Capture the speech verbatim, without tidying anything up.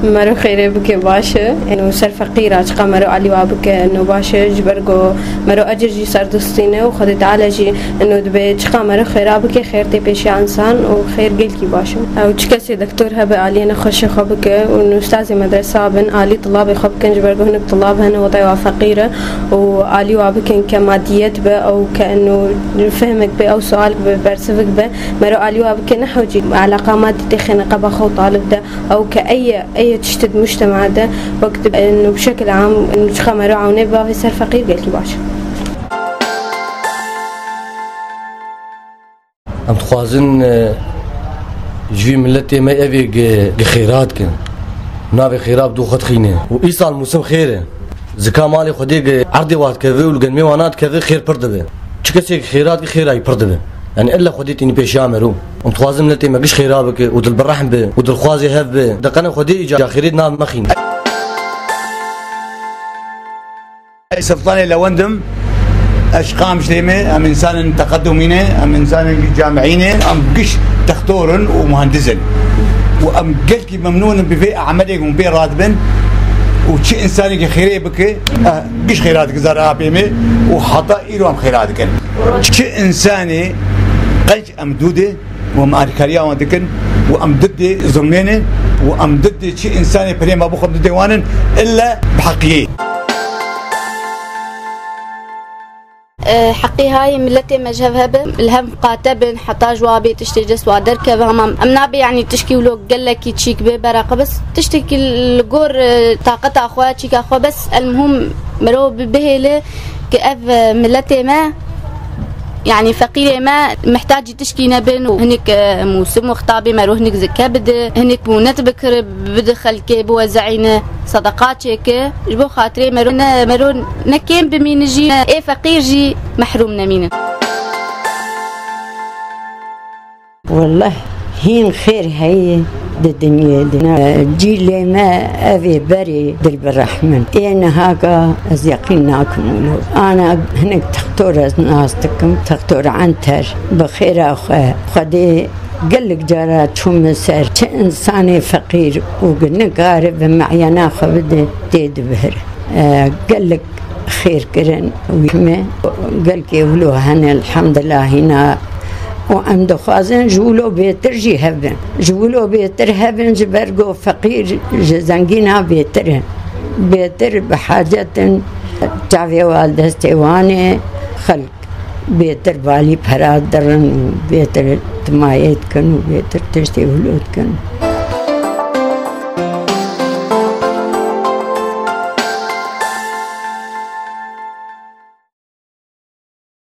Mero xêrê bike baş e. Eno ser feqîra çiqa mero alî wa bike, eno baş e. Ji ber ku mero ecir jî ser distîne û Xwedê Teala jî eno dibe çiqa mero xêra bike, xêr tê pêşiya însan û xêr gelkî baş e. Ew çi kesê doktor hebe aliyê nexweşê xwe bike û ustazê medresa bin alî tilabê xwe bikin, ji ber ku hinek tilab hene wetayê wa feqîr e û alî wa bikin ke madiyet be ew ke eno fehmek be ew sual be bersivik be. Mero alî wa bike ne hewcî eleqa madî têxêne qeba xwe û talib de. Ew ke ey ye, ey ye tiştê di mujtema de, wek di, eno bi şekil am, eno çiqa mero ewnê bavê ser feqîr gelkî baş. Em dixwazin, e, ji vî miletê me evê gi, gi xêra dikin. Navê xêra bi dû xwe dixîne. Û îsal mûsim xêr e. Zika malê Xwedê gi erdê wa dikeve û li gel mêwana dikeve xêr pir dibe. Çi kesê gi xêra dike xêra wî pir dibe. Yani illa Xwedê tînî pêşiya mero. Em dixwazin miletê me giş xêra bike û dilbirehm be û dilxwazê hev be. Deqene Xwedê îca xêrê di nav me xîne. Ez Sultanê Lewendim, ez ji Qamişlê me, em însanên teqedumî ne, em însanên camiî ne, em giş textor in û muhendis in. Û em gelkî memnûn in bi vê emelê hûn pê radibin û çi însanekî xêrê bike, eh, giş xêra dike zarê apê me û heta îro em xêra dikin. Çi însanê qenc em dû de û em alîkariya wan dikin û em didê zilmê ne û em didê çi însanê perê me bixwe didê wan in, illa bi heqiyê. E, heqî hayê miletê me ji hev hebe, li hev miqate bin, heta ji wa bê tiştê cest wa derkeve, hema em nabê, yanî tişkî wilo gelekî çîk bê, beraqe bes tiştekî li gor, e, taqeta xwe, çîka xwe, bes elmuhim mirov bi bihêle ke ev, e, miletê me, yanî feqîrê me mihtacî tişkî nebin û hinik, e, mûsim wexta bê mero hinik zike bide, hinik mûnet bikir bide xelkê biwezeyîne, sedeqa çêke. Ji bo xatirê mero ne, mero ne kêm bimîne jî, ne ê feqîr jî mehrûm nemîne. Wallah hîn xêr heye di dinyê de. Cîlê me ev ê berê dilbirehm in. Ê nihaka ez yeqîn nakim wilo. Ana hinek textor ez nas dikim. Textor Enter bi xêra xwe. Xwedê gelek cara çûme ser. Çi însanê feqîr û nikare bi meyana xwe bide tê dibihire. E, gelek xêr kirin wî me. Gelkê wilo hene, elhamdulillah, hîna. Û em dixwazin ji wilo bêtir jî hebin. Ji wilo bêtir hebin, ji ber ku feqîr ji zengîna bêtir in. Bêtir bi hacet in. Çavê wa li destê wan e, xelk bêtir balî pera dirin û bêtir timayê dikin û bêtir tiştê wilo dikin.